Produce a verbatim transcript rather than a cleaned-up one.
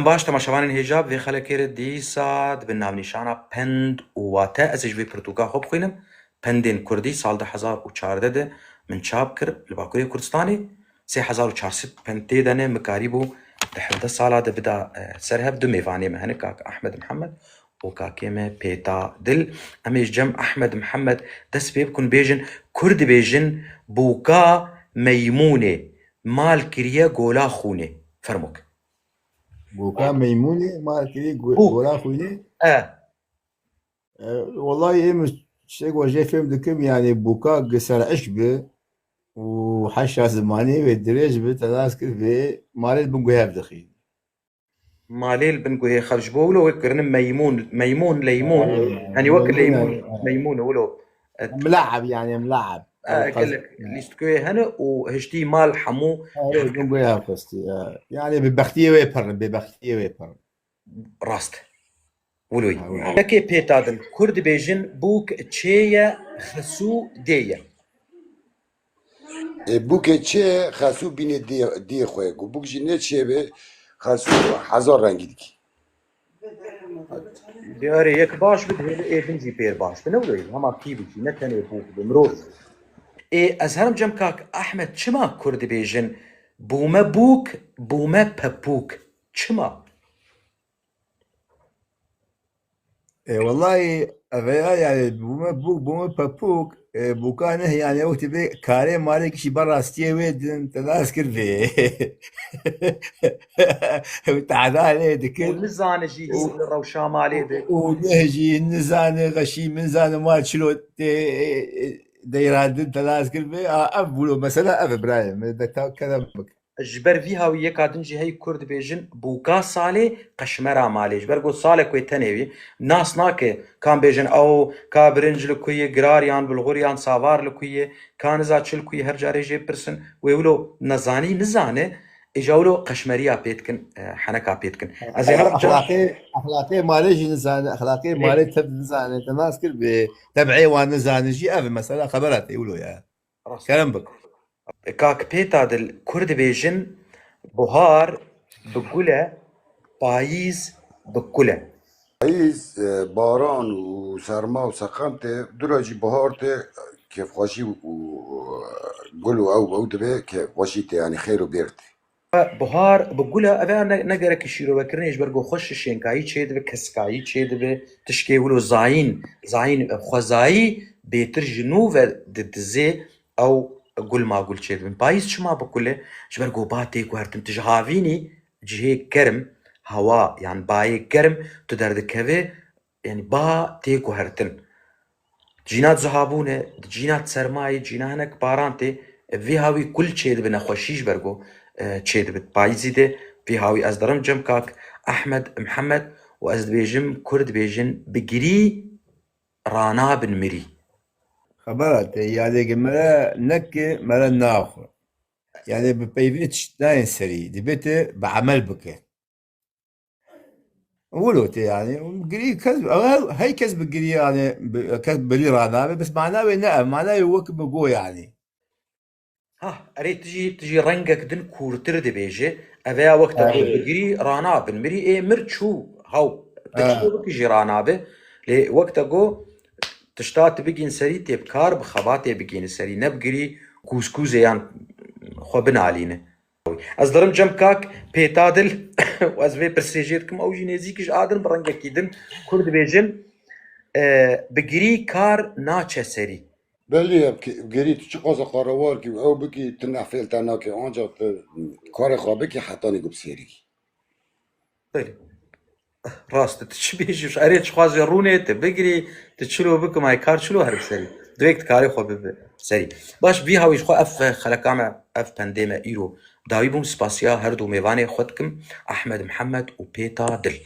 Baş, temaşevanên hêja, bi vê xelekê re dîsa di bin navnîşana pend û wate, ez ê ji vê pirtûka xwe bixwînim. Pendên Kurdî, sal du hezar û çardeh de min çap kir li Bakurê Kurdistanê. Sê hezar û çar sed pend tê de ne, min karîbû di hevdeh sala de bida, e, ser hev. Du mêvanê me hene, kak Ahmed Mihemed û kakê me Pêta Dil. Em ê ji cem Ahmed Mihemed dest pê bikin, bêjin, Kurd dibêjin, bûka Meymûnê mal kiriye gola xûnê. Fermok. Bûka Meymûnê mal kiriye go-, Bûk. Gola xûnê? E. E, wellahî ê min tiştek wa jê fêm dikim, yanî bûka gi ser eşk bi û heşa zimanê wê dirêj bi, te nas kir vê malê li bin guhev dixî. Malê li bin guhê xev ji bo wilo wê kirine meymûn, meymûn, leymûn. Yanî wek leymûn, meymûn, wilo. Mlaeb, yanî mlaeb. E, gelek lîstikê hene û hiştî mal hemû. Erê, bin guhê xwestî, e. Yanî bi bextiyê wê pir, bi bextiyê wê pir. Rast. Wilo ye. Ha, wilo. Yekê Pêta Dil, Kurd dibêjin, bûk çê ye, xesû dê ye. E, bûkê çê, xesû bînê dê, dê xwe ye. Ku bûk jî ne çê be, xesû hezar rengî dikî. Diyarê yek baş bit, hêlê ê din jî pêr baş bi. Ne wilo ye, hema kî bikî, ne tenê bûk bi, mirov. Ê, ez herim cem kak Ahmed, çima Kurd dibêjin, bûme bûk, bûme pepûk? Çima? E, wellahî, ev ya, yani, bûme bûk, bûme pepûk, e, bûka ne, yani, wextî vê karê malê kişî ber rastiyê wê din, te nas kir vê. Û tehda lê dikir. Û nizane jî Û, li rewşa malê de. Û ne jî nizane, xeşî min zane mal çilo tê, e, e, deyra din, te nas kir vê. A, ev bûlo, mesela ev, Ibrahim, de ta kerem bik. Ji ber vî hawî yeka din jî heyî Kurd dibêjin, bûka salê, qeşmera malê. Ji ber ku salek wê tenê wî, nas nake, kan bêjin, ew, ka birinc li ku ye, girar yan bilxur yan savar li ku ye, ka niza çi li ku ye, her carê jê bipirsin. Wê wilo nezanî, nizane, îja wilo qeşmeriya pê dikin, e, heneka pê dikin. Ez ê herim ca- Exlaqê, exlaqê malê jî nizane, exlaqê Ê. malê tev nizane, te nas kir bi teb'ê wan nizane jî, ev mesela xebera te wilo ya. Rast. Kerem bik. Kak Pêta Dil, Kurd dibêjin, buhar bi gul e, payîz bi kul e. Payîz, e, baran û serma û seqem tê, dûra jî buhar tê, kêfxweşî û, e, gul û ew, ew dibe kêfxweşî tê, yanî xêr û bêr tê. Buhar bi gul e, ev ne, ne gerek şîrove kirinê, ji ber ku xweş şênkayî çêdibe, keskayî çêdibe, tişkê wilo zayîn, zayîn, e, xwezayî bêtir ji nû ve didizê, ew gul ma gul çêdibin. Payîz çima bi gul e? Ji ber ku ba tê guhertin. Tu ji havînî cihê germ, hewa, yan bayê germ tu derdikeve, yanî ba tê guhertin. Cîna zihabûn e, cîna sermayê, cîna hinek baran tê, vî hawî kul çêdibe nexweşî ji ber ku, e, çêdibe. Payîzî de vî hawî ez dirim cem kak Ehmed Mihemed û ez dibêjim, Kurd dibêjin, bi girî ranabin mirî. Xebera te, yanê ki mere neke, mere naxwe. Yanê bi peyvê tişt nayên serî, dibê te bi emel bike. Wilo tê yanî, girî kes, ew her, hey kes bi girî yanî, bi, kes birî ranabe, bes mana wê ne ev, mana wê wek bi go yanî. Ha, erê tu jî, tu jî rengek din kûrtir dibêje. Ev ya wexta ku Erê. bi girî ranabin. Mirî ê mir çû, haw. Tu Ha. çilo bikî jî ranabe. Lê wexta ku tişta tu bigîn serî tê bi kar, bi xebatê bigîni serî. Ne bi girî kûzkûzê yan xwe binalîne. Ez dirim cem kak Pêta Dil û ez vê pirsê jê dikim. Ew jî nêzîkî ji a din bi rengekî din. Kurd dibêjin, e, bi girî kar naçe serî. Belê ye, bi girî tu çiqas qarewar kî û ew bikî, tu nefêl te nake, ancax tu karê xwe bikî hetanî ku bi serî. Belê. Rast e, tu çi bêjî, erê çixwazê rûnê, tu bigirî, tu çilo bikim, ay kar çilo her bi serî. Divêk tu karê xwe bibe serî. Baş, vî hawî ji xwe ev xeleka me, ev pendê me îro dawî bûm. Spasiya her du mêvanê xwe dikim, Ehmed Mihemed û Pêta Dil.